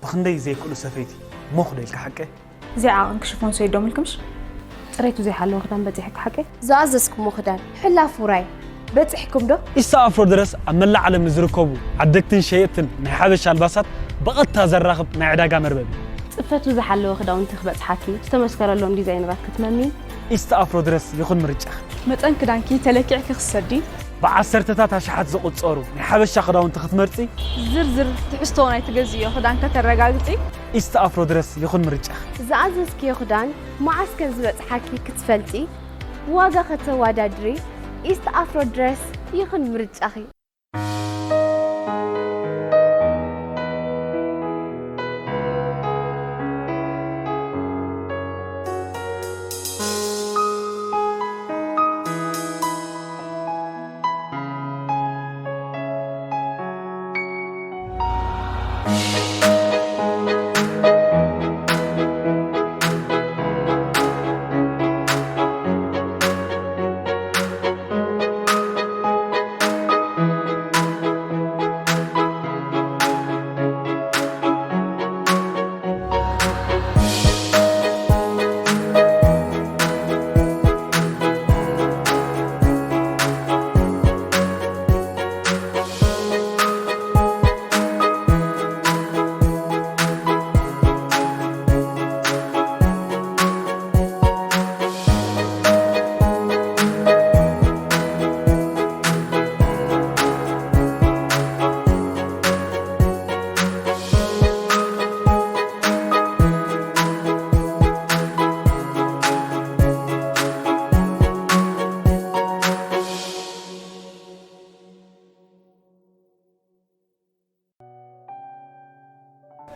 ብኽንደይ ዘይክእሉ ሰፈይቲ ሞኽ ዶ ኢልካ ሓቀ? እዚኣ ዓቐንኪ ሽፎን ሰይዶምልክምሽ? ጽሬቱ ዘይሓለወ ክዳን በጺሕኪ ሓቀ? ዝኣዘዝኩሞ ክዳን ሕላፍ ውራይ በጺሕኩም ዶ? ኢስታ ኣፍሮ ድረስ ኣብ መላእ ዓለም ንዝርከቡ ዓደግትን ሸየጥትን ናይ ሓበሻ ኣልባሳት ብቐጥታ ዘራኽብ ናይ ዕዳጋ መርበብ እዩ። ጽፈቱ ዝሓለወ ክዳውንቲ ክበጽሓኪ ዝተመስከረሎም ዲዛይነራት ክትመሚ። ኢስታ ኣፍሮ ድረስ ይኹን ምርጫ። መጠን ክዳንኪ ተለኪዕኪ ክትሰዲ። ብዓሰርተታት ኣሽሓት ዝቑጸሩ ናይ ሓበሻ ክዳውንቲ ክትመርጺ። ዝርዝር ትሕዝቶ ናይ ትገዝእዮ ክዳን ከተረጋግጺ። ኢስት ኣፍሮ ድረስ ይኹን ምርጫ። ዝኣዘዝክዮ ክዳን መዓስ ከም ዝበጽሓኪ ክትፈልጢ፣ ዋጋ ከተወዳድሪ፣ ኢስት ኣፍሮ ድረስ ይኹን ምርጫኺ።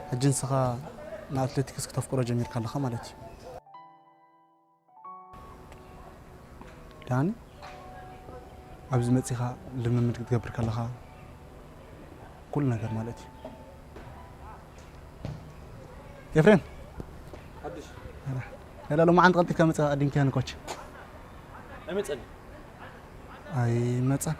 ሕጂ ንስኻ ንኣትሌቲክስ ክተፍቅሮ ጀሚርካ ኣለኻ ማለት እዩ። ዳኒ፣ ኣብዚ መጺኻ ልምምድ ክትገብር ከለኻ ኩሉ ነገር ማለት እዩ። ኤፍሬም፣ ሓድሽ። ያላ ሎማዓንቲ ቀልጢፍካ መጺኻ ቀዲምካኒ ኮች። ኣይመጸን። ኣይመጸን።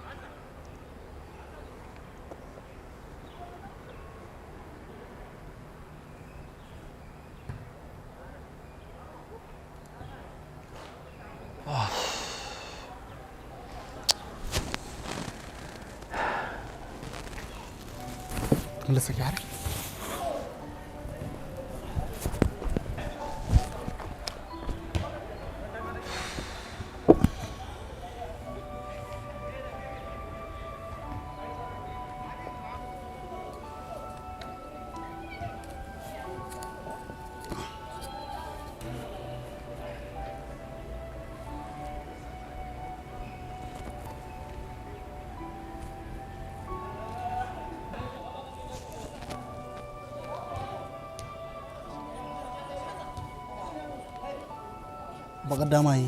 ብቐዳማይ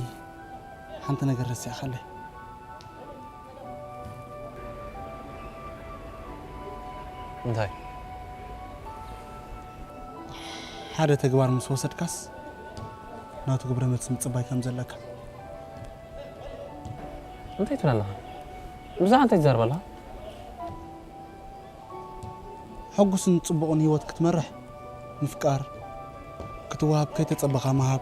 ሓንቲ ነገር ረሲዕካለይ። እንታይ? ሓደ ተግባር ምስ ወሰድካስ ናቱ ግብረ መልሲ ምጽባይ ከም ዘለካ። እንታይ ትብል ኣለኻ? ብዛዕባ እንታይ ትዛረብ ኣለኻ? ሕጉስን ጽቡቕን ህይወት ክትመርሕ ምፍቃር፣ ክትወሃብ ከይተጸበኻ ምሃብ፣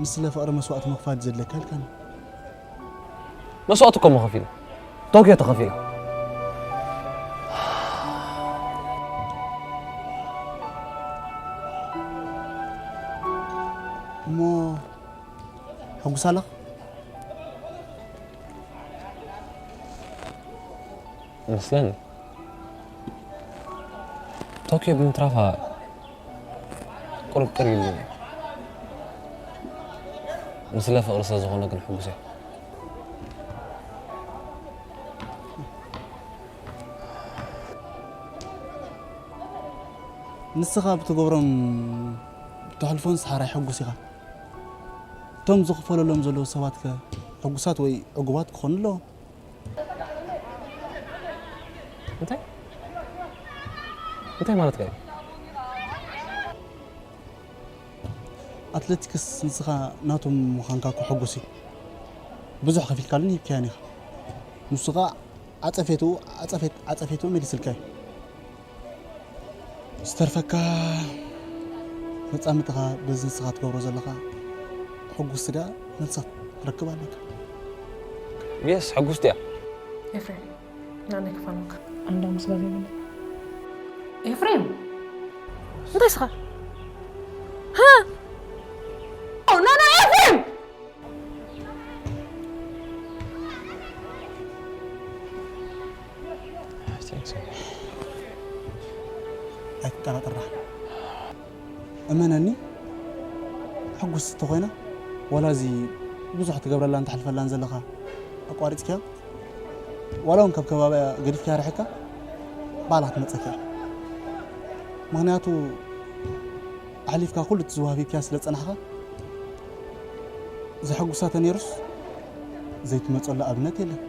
ንስለ ፍቕሪ መስዋእቲ ምኽፋል ዘድለካ ኢልካኒ። መስዋእቲ እኮ እሞ ከፊለ። ቶክዮ ተኸፊላ። እሞ ሕጉስ ኣለኻ? ይመስለኒ ቶክዮ ብምትራፋ ቁርብ ቅር ኢሉኒ። ንስለ ፍቕሪ ስለ ዝኾነ ግን ሕጉስ እየ። ንስኻ ብትገብሮን ብተሕልፎን ሰሓራይ ሕጉስ ኢኻ። እቶም ዝኽፈለሎም ዘለዉ ሰባትከ ሕጉሳት ወይ ዕጉባት ክኾኑ ኣለዎም? እንታይ እንታይ ማለትካ እዩ? ኣትሌቲክስ ንስኻ ናቶም ምዃንካ እኮ ሕጉስ እዩ። ብዙሕ ከፊልካሉን ሂብካዮን ኢኻ። ንሱ ኸኣ ዓጸፌትኡ ዓጸፌት ዓጸፌትኡ መሊስልካ እዩ። ዝተርፈካ መጻምድኻ በዚ ንስኻ ትገብሮ ዘለኻ ሕጉስቲ ድያ? መልሳ ክትረክብ ኣለካ። የስ ሕጉስቲ እያ። ኤፍሬም፣ ናነይ ክፋንካ። ኣንዳ ምስጋና ይብለካ። ኤፍሬም፣ እንታይ ስኻ? ሃ? ኦ፣ ኖ፣ ኖ፣ ኤፍሬም! ኣይትጠራጠራ። እመነኒ፣ ሕጉስቲ እንተኾይና፣ ዋላ እዚ ብዙሕ ትገብረላን ተሕልፈላን ዘለኻ ኣቋሪጽካዮ፣ ዋላ እውን ካብ ከባቢያ ገዲፍካያ ርሒቕካ፣ ባዕላ ክትመጸካ እያ። ምኽንያቱ፣ ኣሕሊፍካ ኩሉ እቲ ዝወሃብ ሂብካያ ስለ ዝጸናሕካ፣ ዘሐጉሳ ተነይሩስ ዘይትመጸሉ ኣብነት የለን።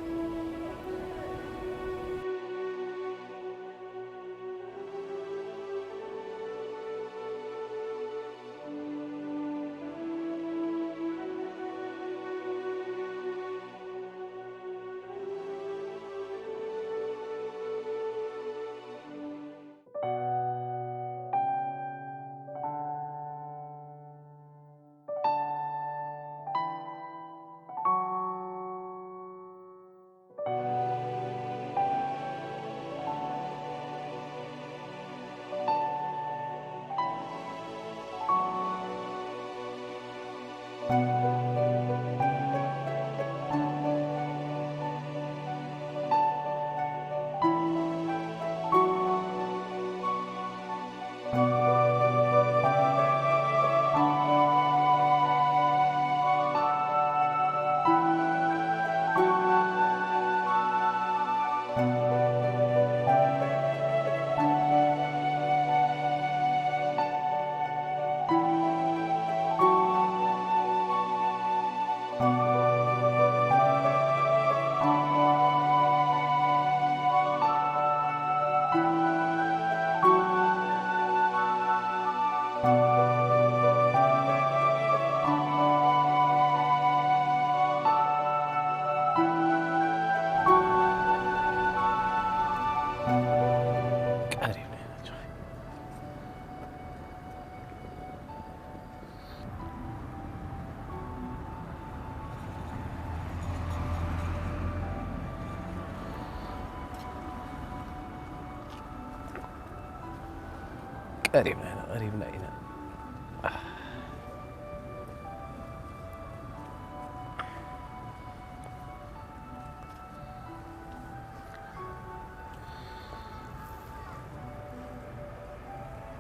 ቀሪብና ኢና፣ ቀሪብና ኢና።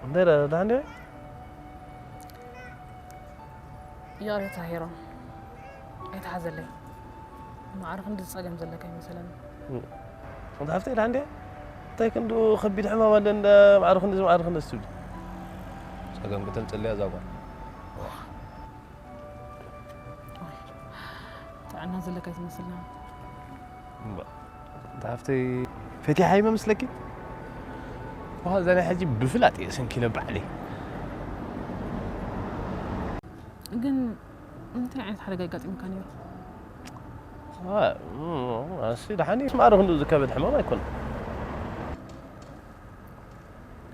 እንታይ ደኣ ደሓን ድያ? ይቕሬታ ሄሮም፣ ኣይትሓዘለይ። ማዕረ ክንዲ ዝጸገም ዘለካ ይመስለኒ። እንተ ሓፍተይ ደሓን ድያ? እንታይ ክንዱ ከቢድ ሕማም ኣለ እንዳ ማዕረ ክንዲ ማዕረ ክንዲ ትብሊ? ጸገም ከተምጽልያ እዛ ጓል። ጥዕና ዘለካ ይመስልና። እምባ፣ እንተ ሓፍተይ ፈቲሓ ይመስለኪ? ዋላ እዛ ናይ ሕጂ ብፍላጥ እየ ሰንኪለ ባዕለይ። ግን እንታይ ዓይነት ሓደጋ ኣጋጢሙካ ነይሩ? ኣሲ ደሓን እዩ። ማዕረ ክንዱ ዝከበድ ሕማም ኣይኮነን።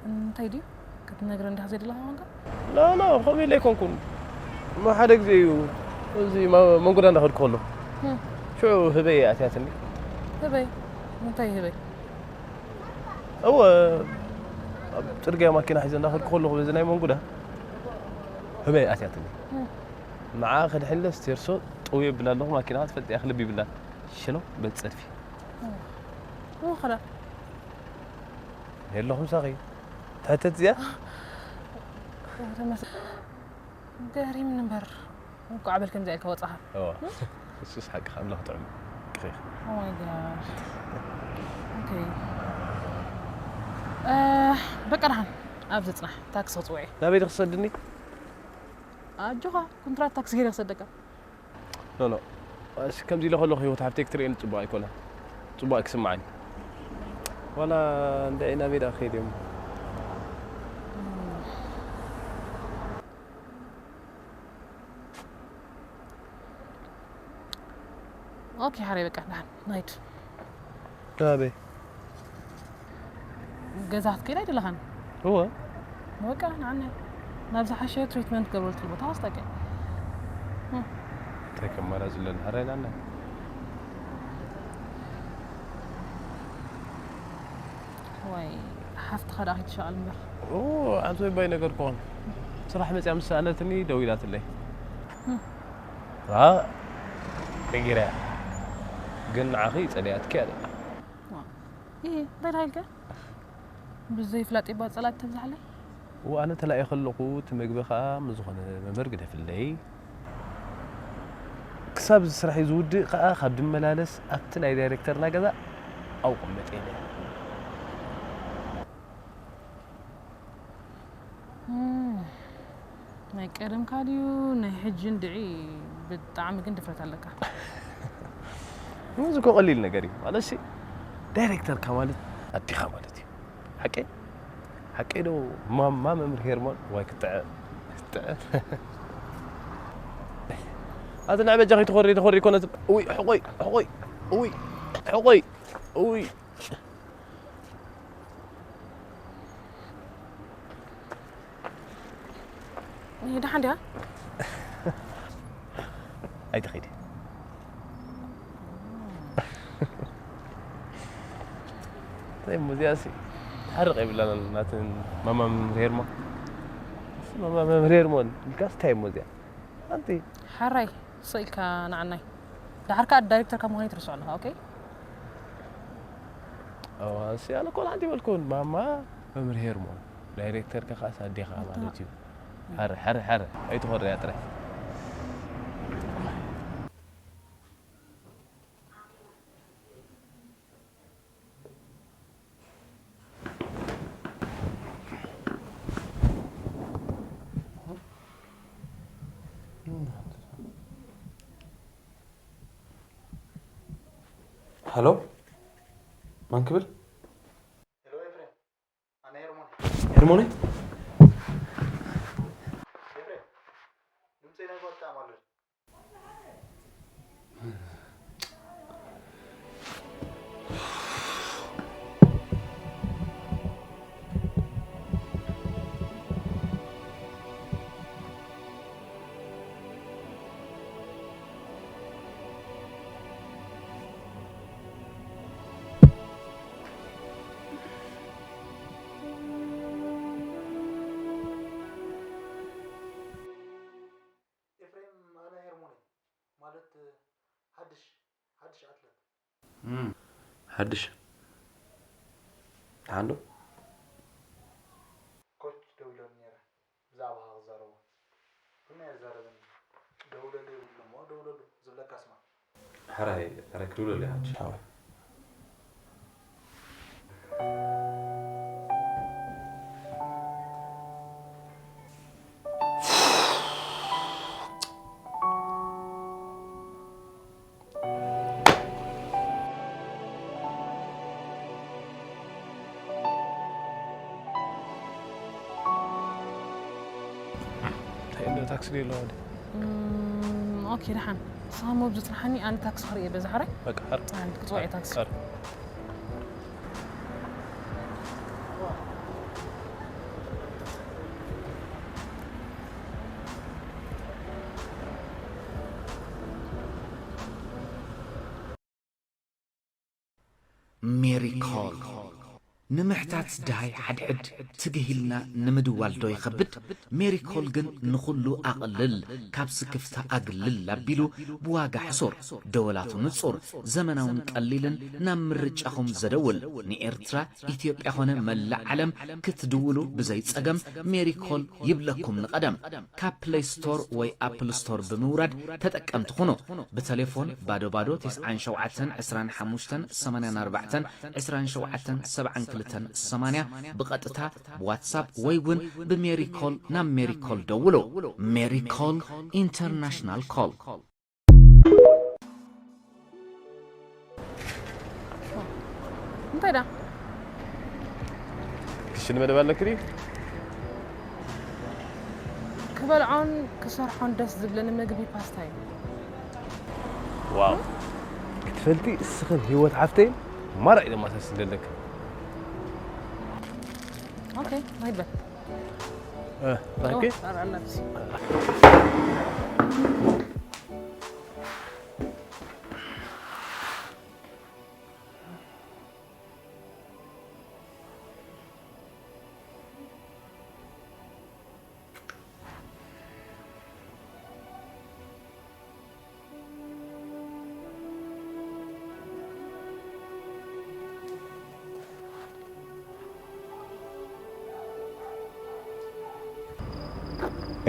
እንታይ ድዩ ክትነግረኒ እንዲኻ ዘይደለኻ ኮንካ? ላ ላ፣ ከምኡ ኢለ ኣይኮንኩን። እሞ ሓደ ግዜ እዩ፣ እዚ ማ-፣ መንጎዳ እንዳኸድኩ ከሎ፣ ህም። ሽዑ ህበይ ኣትያትኒ። ህበይ? እንታይ ህበይ? እወ፣ ኣብ ጽርግያ ማኪና ሒዘ እንዳኸድኩ ከለኹ፣ በዚ ናይ መንጎዳ ህበይ ኣትያትኒ። ህም። ንዓ ከድሕንለ ስቴርሶ ጠው የብላ ኣለኹ፣ ማኪና ትፈልጥ እያ፣ ክልብ ይብላ። ሽለው በጸድፊ። እሞ ኸዳ? የለኹም ሳኺ። ትሕተት እዚኣ? ገሪም ንበር እንኳዕ በል ከምዚ ኢልካ ወጻኻ። እዋ። እሱስ ሓቂ ኣምላኽ ጥዑም። ክኺ። Oh my God. Okay. እ፣ በቃ ደሓን ኣብዚ ጽናሕ፣ ታክሲ ክጽውዕ እየ። ናበይ ዲኺ ትሰድኒ? ኣጆኻ፣ ኩንትራት ታክሲ ገይረ ክሰደካ። ኖ፣ ኖ። እሺ፣ ከምዚ ኢለ ከለኹ ህይወት ሃብተይ ክትርእየኒ ጽቡቕ ኣይኮነን። ጽቡቕ ኣይክስምዓኒ። ዋላ እንደ ናበይ ደኣ ክኸይድ እየ እሞ? ኦኬ፣ ሓራይ በቃ፣ ደሓን፣ ንኸይድ። ናበይ? ገዛ ክትከይድ ኣይደለኻን? እወ። በቃ ንዓና ናብ ዝሓሸ ትሪትመንት ገብረልቲ ቦታ ወስደካ። እንታይ ከማራ ዝለን ሓራይ ናና። ወይ ሓፍትኻ ደኣ ከይትሻቐል እምበር። ኦ ኣንተ ባይ ነገር ኮን ስራሕ መጽያ ምስ ሰኣለትኒ ደው ኢላትለይ። ራ ቀይራ ግን ንዓኺ ጸሊኣትኪ ኣለ። ይሄ እንታይ ኢልካ? ብዘይ ፍላጥ ይባ ጸላት ተብዛሕለይ። ወኣነ ተላኢ ከለኹ እቲ መግቢ ከኣ ምስ ዝኾነ መምህር ግደፍለይ። ክሳብ እዚ ስራሕ ዝውድእ ከኣ ካብ ድመላለስ ኣብቲ ናይ ዳይሬክተርና ገዛ ኣብኡ ቅመጥ ኢለ። ናይ ቀደምካ ድዩ ናይ ሕጂ እንድዒ? ብጣዕሚ ግን ድፍረት ኣለካ። እዚ እኮ ቀሊል ነገር እዩ ማለት ሲ ዳይሬክተርካ ማለት ኣዲኻ ማለት እዩ። ሓቀይ ሓቀይ ዶ ማማ መምህር ሄርሞን ዋይ ክጥዐ ክጥዐ ኣቲ ናይ በጃ ከይትኾሪ ተኾሪ ኮነት ውይ ሕቆይ ሕቆይ ውይ ሕቆይ ውይ ደሓን ድያ? ኣይትኸይዲ እንታይ ሙዚያ ሲ ሓርቕ የብላን ናትን ማማ መምህር ሄርሞን ማማ መምህር ሄርሞን ኢልካስ እንታይ ሙዚያ ኣንቲ ሓራይ ስቕ ኢልካ ንዓናይ። ደሓር ከኣ ዳይሬክተር ካብ ምዃነይ ትርስዖ ኣለኻ። ኦኬ ኣዋሲ ኣነ ኮላ ሓንቲ ይበልኩን ማማ መምህር ሄርሞን ዳይሬክተር ከኻስ ኣዴኻ ማለት እዩ። ሓረ ሓረ ሓረ ኣይትኾርያ ጥራይ። ሃሎ ማን ክብል? ሄርሞነ ኤፍሬም ኣነ ሄርሞን እየ ማለት ሓድሽ ሓድሽ ኣትለት ሓድሽ ሓንዶ ኮች ደው ኢሎኒ ነይረ ብዛዕባኻ ክዛረቦ ግን ኣይዛረብን ደውለሉ ይብሉ እሞ ደውለሉ ዝብለካ ስማ ሕራይ ሕራይ ክድውለሉ ይሓድሽ ሓወይ እንታይ እንዶ ታክሲ ድዩ ኣለዋ ድዩ? እም፣ ኦኬ፣ ደሓን። ንስኻ ሞብ ዝጽንሓኒ፣ ኣነ ታክሲ ክርኢ እየ፣ በዛ ሕራይ? በቃ፣ ሕር። ኣንድ ክትጽውዕ እየ ታክሲ። ሕር። ሜሪኮል ንምሕታት ድሃይ ሓድሕድ ትግህ ኢልና ንምድዋል ዶ ይኸብድ? ሜሪኮል ግን ንኹሉ ኣቕልል፣ ካብ ስክፍታ ኣግልል ኣቢሉ ብዋጋ ሕሱር፣ ደወላቱ ንጹር፣ ዘመናውን ቀሊልን ናብ ምርጫኹም ዘደውል ንኤርትራ ኢትዮጵያ ኾነ መላእ ዓለም ክትድውሉ ብዘይ ጸገም ሜሪኮል ይብለኩም ንቐደም። ካብ ፕለይ ስቶር ወይ ኣፕል ስቶር ብምውራድ ተጠቀምቲ ኹኑ። ብተሌፎን ባዶ ባዶ ተስዓን ሸውዓተን ዕስራን ሓሙሽተን ሰማንያን ኣርባዕተን ዕስራን ሸውዓተን ሰብዓን ክልተን ሰማንያ ብቐጥታ ብዋትሳፕ ወይ እውን ብሜሪኮል ናብ ሜሪኮል ደውሉ። ሜሪኮል ኢንተርናሽናል ኮል። እንታይ ዳ ክሽን መደብ ኣለክ ድዩ? ክበልዖን ክሰርሖን ደስ ዝብለኒ ምግቢ ፓስታ እዩ። ዋው ክትፈልጢ እስኽን ህይወት ሓፍተይን ማራ ኢለ ማሳስ እንደለክ ኦኬ ማይበል Danke.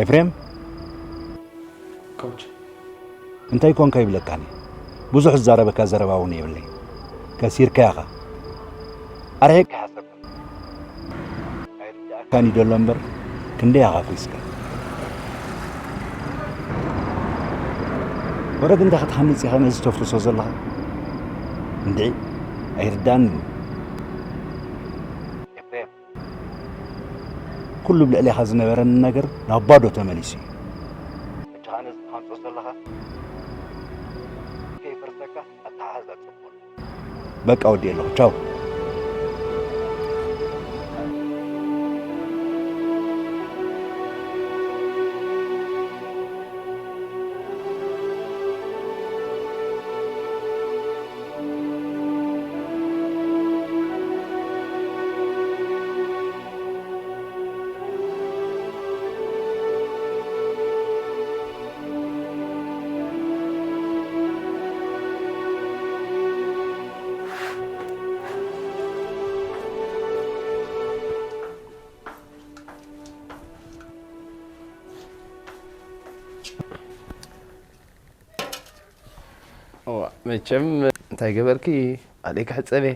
ኤፍሬም፣ ኮች። እንታይ ኮንካ ይብለካኒ? ብዙሕ ዝዛረበካ ዘረባ እውን የብለይ። ከሲርካ ኢኻ። ኣርሒቅካ ሓሰብ። ኣይርድኣካን እዩ ደሎ እምበር፣ ክንደይ ኢኻ ፊስካ? ወረ ግን እንታይ ክትሃንጽ ኢኻ ነዚ ተፍርሶ ዘለኻ? እንድዒ፣ ኣይርድኣንን እዩ። ኤፍሬም፣ ኩሉ ብልዕሌኻ ዝነበረኒ ነገር ናብ ባዶ ተመሊሱ እዩ። ሕጂ ኸኣ ነዚ ትሃንጾ ዘለኻ ከይፈርሰካ ኣተሓሕዛ ጽቡቕ። በቃ ወዲ ኣለኹ። ቻው። እዋ፣ መቸም እንታይ ገበርኪ? ኣደይ ክሕጸብ እየ።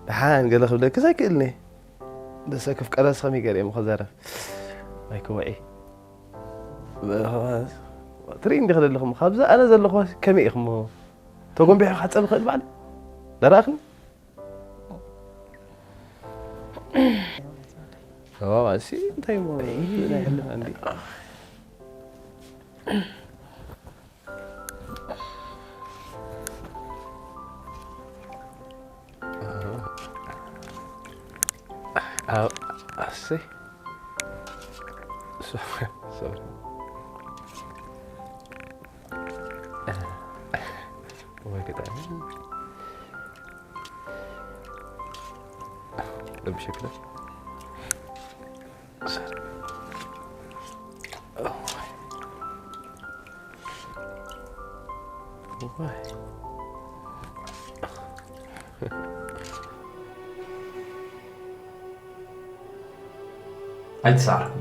ደሓን ገለ ክብለክስ ኣይክእልን እየ። ደሰ ክፍቀረስ ከመይ ገይረ እየ ክዛረብ? ኣይክውዒ። ትርኢ እንዲኺ ዘለኹም፣ ካብዛ ኣነ ዘለኹ ከመይ ኢኹሞ? ተጎንቢሑ ክሕጸብ ይኽእል ባዕሉ? ደራእኽኒ? እዋ፣ እሲ እንታይ እሞ፣ ናይ ሕልና እንዲ። ኣሰይ። ሶሪ። ወይ ገጣሚ። ረብሸክለ። ኣይተሳዕርኩ።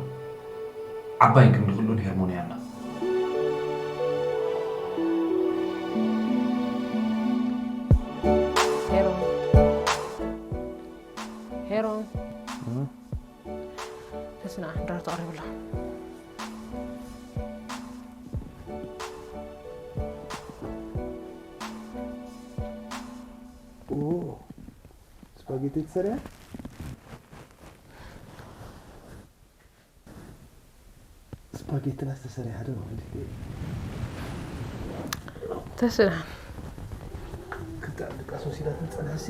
ዓባይ ክንዲ ኩሉን ሄርሞን እያ ኣላ። ሄሮን፣ ሄሮን፣ ተስና ድራር ተቕሪቡ ኣሎ። ስፓጌቲ ትሰርያ? ስፓጌትና ዝተሰርሐ ሓደ ማለት እዩ። ተስና ክልተ ደቂ ኣሶሲዳትን ጸናሕሲ።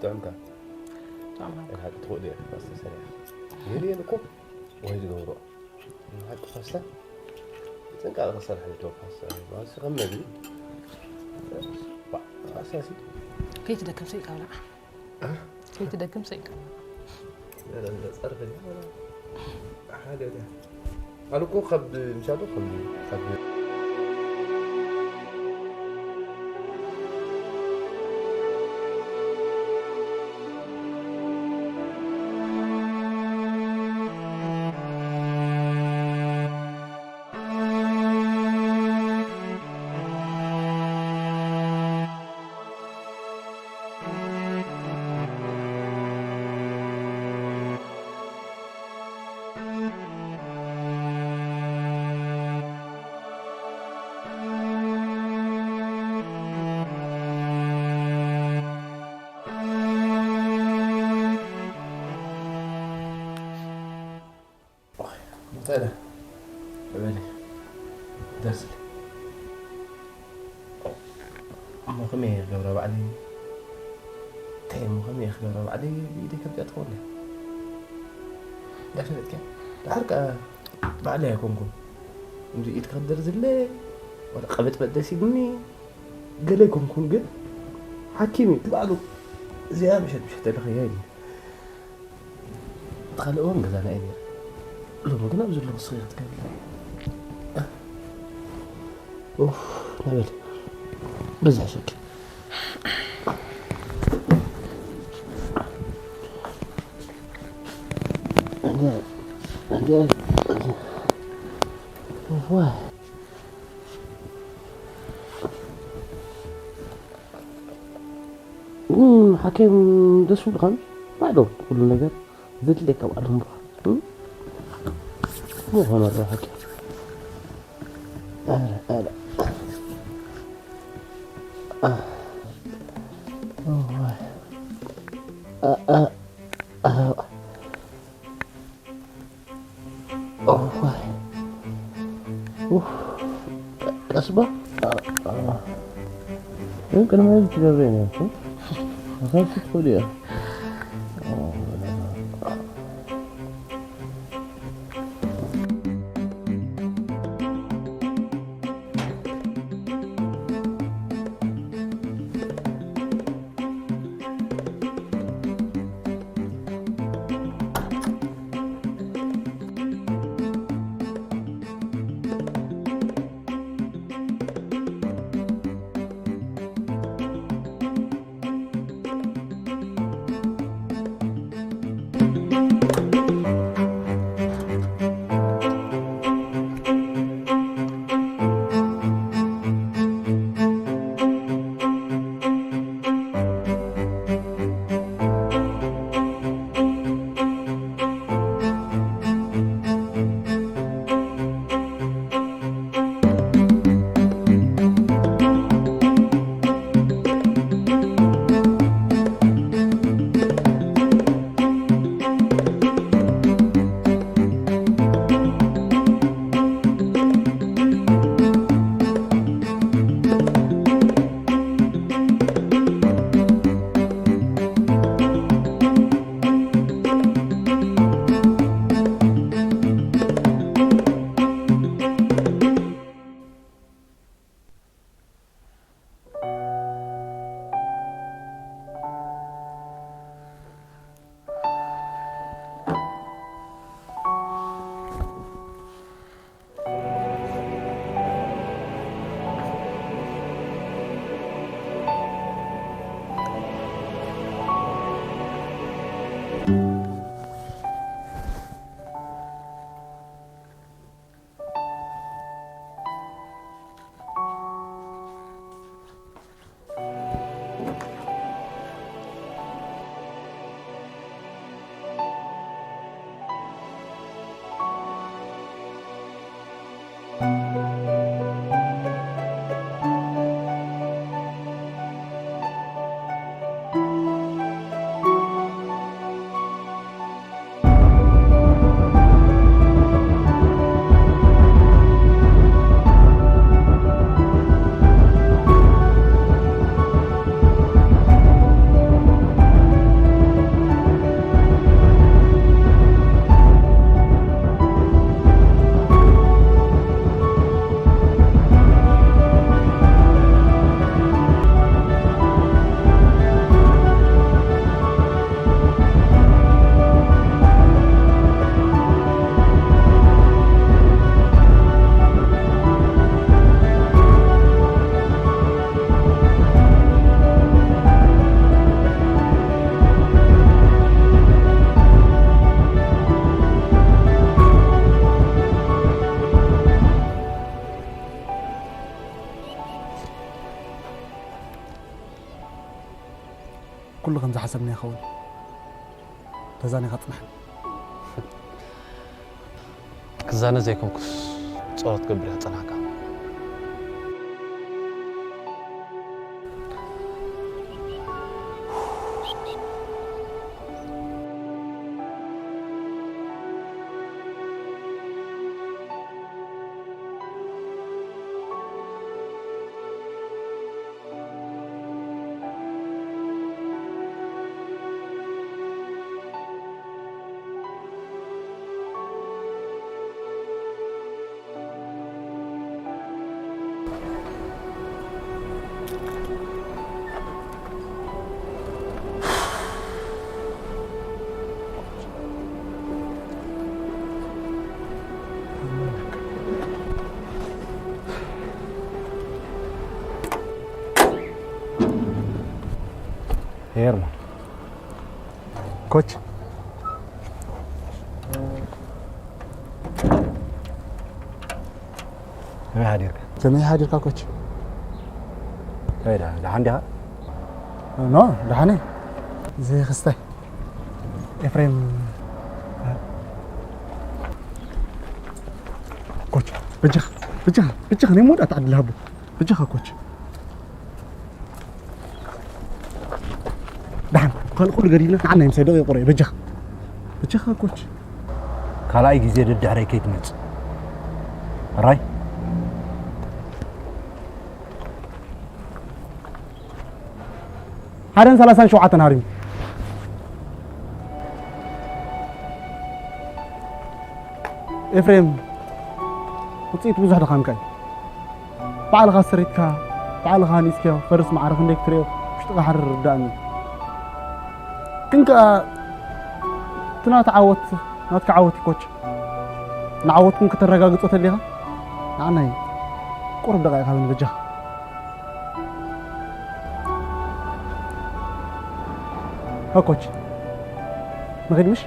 ጥዑምካ ጥዑምካ። ሓቂ ትኽእሉ ኢኻ ፓስታ ሰሪሓ። የድልየን እኮ ወይ ዝገብሮ። ሓቂ ፓስታ ብጥንቃቐ ክሰርሕ ኣለዎ ፓስታ። ማለት ከም መግቢ። ባ- ኣሳሲ። ከይትደክም ሰይቃ ብላዕ። ከይትደክም ሰይቃ። ጸርፍ ሓደ ኣነ እኮ ካብ ምሻሉ ከም ካብ ሰላም በሊ። ደርሲ። እሞ ከመይ እየ ክገብራ ባዕለይ? እንታይ እሞ ከመይ እየ ክገብራ ባዕለይ? ብኢደይ ከምዚኣ ትኸውን እያ። እንዳፈለጥክያ። ደሓር ከኣ ባዕለይ ኣይኮንኩን። ከምዚ ኢድ ክኽደር ዝለ፣ ወላ ቀበጥበጥ ደስ ይብልኒ። ገለ ኣይኮንኩን ግን፣ ሓኪም እዩ ባዕሉ። እዚኣ ምሸት ምሸት ተለኽያ ኢሉኒ። እቲ ካልእ እዋን ገዛና እየ ነይረ። ሎሚ ግን ኣብ ዘሎ ንስኺ ክትገብሪ። ኡፍ፣ ናበል። በዝሐ ሸኪ። እንደ-፣ እንደ-፣ ኡፍ፣ ዋይ። እም፣ ሓኪም ደስ ይብልካን? ባዕሎም ኩሉ ነገር ዘድልየካ ባዕሎም እምበኣር። እም? ምዃኑ ኣለዎ ሓኪም። ኣረ፣ ኣረ። ኣ። ኦ፣ ዋይ። ኣ፣ ኣ፣ ኣ። ኦሆይ። ኡፍ። ቀስ በል። አ-፣ አ-፣ ግን ቅድሚ ሕዚ ትገብረ ነርኩ። ኣሳብ ክትኮዱ እያ። ኩሉ ከም ዝሓሰብና ይኸውን። ተዛኒኻ ጽናሕ። ክዛነ ዘይኮንኩስ ጸሎት ገብር እያ ጸናሕካ። ሄርሞ። ኮች። ከመይ ሓዲርካ? ከመይ ሓዲርካ ኮች? ከመይ ደኣ? ደሓን ዲኻ? ኖ፣ ደሓን እየ። እዚ ክስታይ። ኤፍሬም። ኮች፣ በጃኻ፣ በጃኻ፣ በጃኻ፣ ናይ መወዳእታ ዕድል ሃቦ። በጃኻ ኮች። ደሓን፣ ካልእ ኩሉ ገዲፍና ንዓና ይምሳይ ደቂቕ ቁሩብ፣ በጃኻ። በጃኻ ኮች። ካልኣይ ግዜ ደድሕረይ ከይትመጽእ። ራይ? ሓደን ሰላሳን ሸውዓተን ሃሪሙ። ኤፍሬም፣ ውጽኢት ብዙሕ ድኻምካ እዩ። ባዕልኻ ሰሪትካ፣ ባዕልኻ ሃኒጽካዮ፣ ፈርስ ማዕረ ክንደይ ክትርእዮ፣ ውሽጥኻ ሓርር ይርድኣኒ። ግን ከኣ፣ እቲ ናቱ ዓወት፣ ናትካ ዓወት እዩ ኮች። ንዓወትኩም ከተረጋግጾ ተሊኻ፣ ንዓናይ ቁሩብ ደቓይቕ ሃበኒ በጃኻ። ها كوتش. ما غير مش.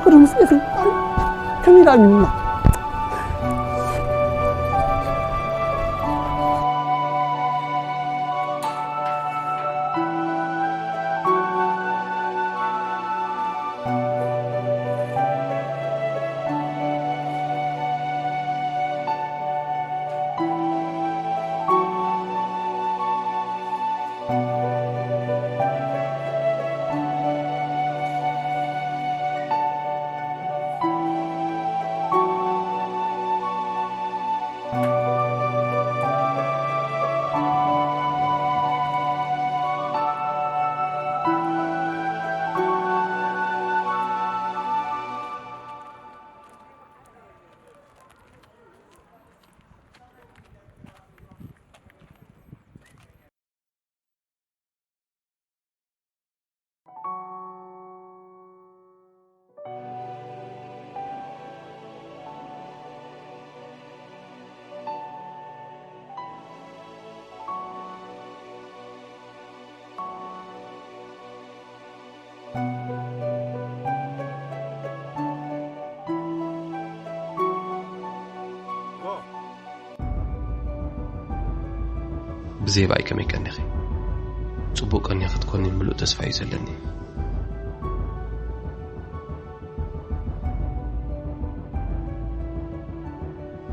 خذوا مسؤولية. كم يلعب منا؟ ብዘይ ብኣይ ከመይ ቀኒኺ? ጽቡቕ ቀኒኺ ክትኮኒ ምሉእ ተስፋ እዩ ዘለኒ።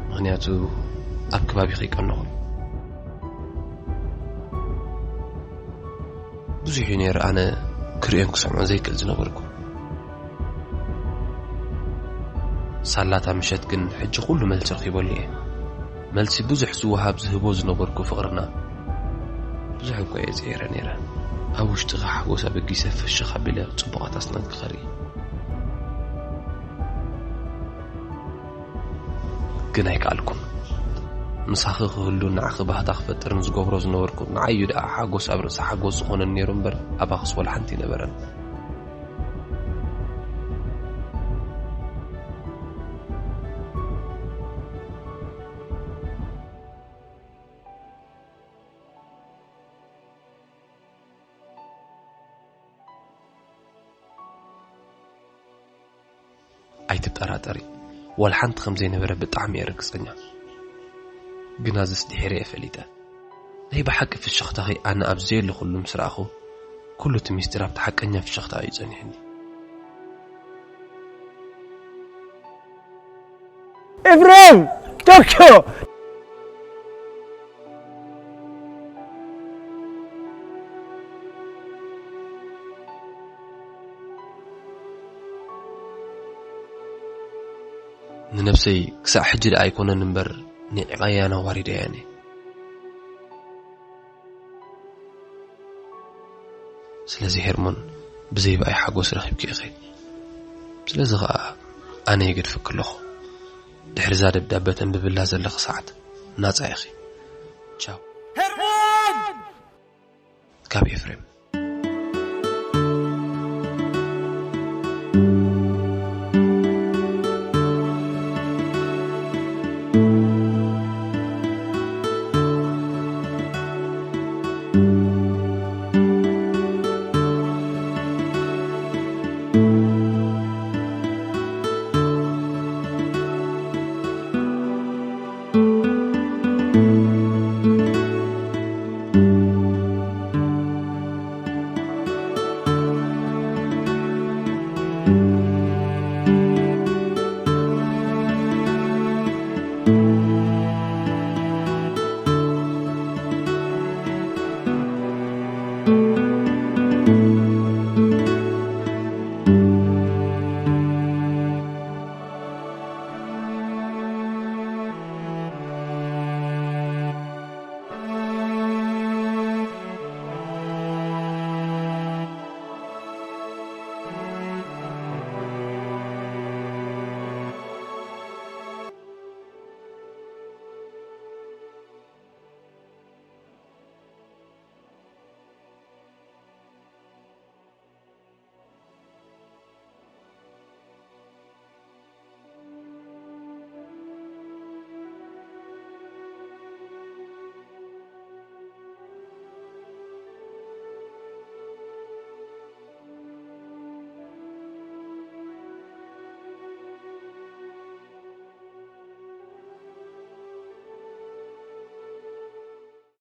ምኽንያቱ ኣብ ከባቢኺ ይቀንኹ። ብዙሕ እዩ ነይሩ ኣነ ክርእዮን ክሰምዖን ዘይክእል ዝነበርኩ። ሳላታ ምሸት ግን ሕጂ ኩሉ መልሲ ረኺበሉ እየ። መልሲ ብዙሕ ዝወሃብ ዝህቦ ዝነበርኩ ፍቕርና ብዙሕ እኳ እየ ጽዒረ ነይረ። ኣብ ውሽጥኻ ሓጎስ ኣበጊሰ ፍሽኽ ኣቢለ ጽቡቓት ኣስናንኪ ከርኢ። ግን ኣይከኣልኩን። ምሳኺ ክህሉ ንዓኺ ባህታ ክፈጥርን ዝገብሮ ዝነበርኩ ንዓይ እዩ ደኣ ሓጎስ ኣብ ርእሲ ሓጎስ ዝኾነን ነይሩ እምበር ኣባኽስ ወላ ሓንቲ ኣይነበረን። ኣይትጠራጠሪ፣ ዋላ ሓንቲ ከም ዘይነበረ ብጣዕሚ እየ ርግጸኛ። ግን ኣዝስ ድሒረ እየ ፈሊጠ። ናይ ብሓቂ ፍሽኽታኺ ኣነ ኣብ ዘየለኹሉ ምስ ረኣኹ፣ ኩሉ እቲ ሚስጢር ኣብቲ ሓቀኛ ፍሽኽታ እዩ ጸኒሕኒ። ኤፍሬም! ቶክዮ! ንነብሰይ ክሳዕ ሕጂ ደኣ ኣይኮነን እምበር፣ ንዒቐያን ኣዋሪደያን እየ። ስለዚ ሄርሞን፣ ብዘይ ብኣይ ሓጎስ ረኺብኪ ኢኺ። ስለዚ ኸኣ ኣነ ይገድፈኪ ኣለኹ። ድሕሪ እዛ ደብዳበ ተንብብላ ዘለኺ ሰዓት ናጻ ኢኺ። ቻው። ሄርሞን! ካብ ኤፍሬም።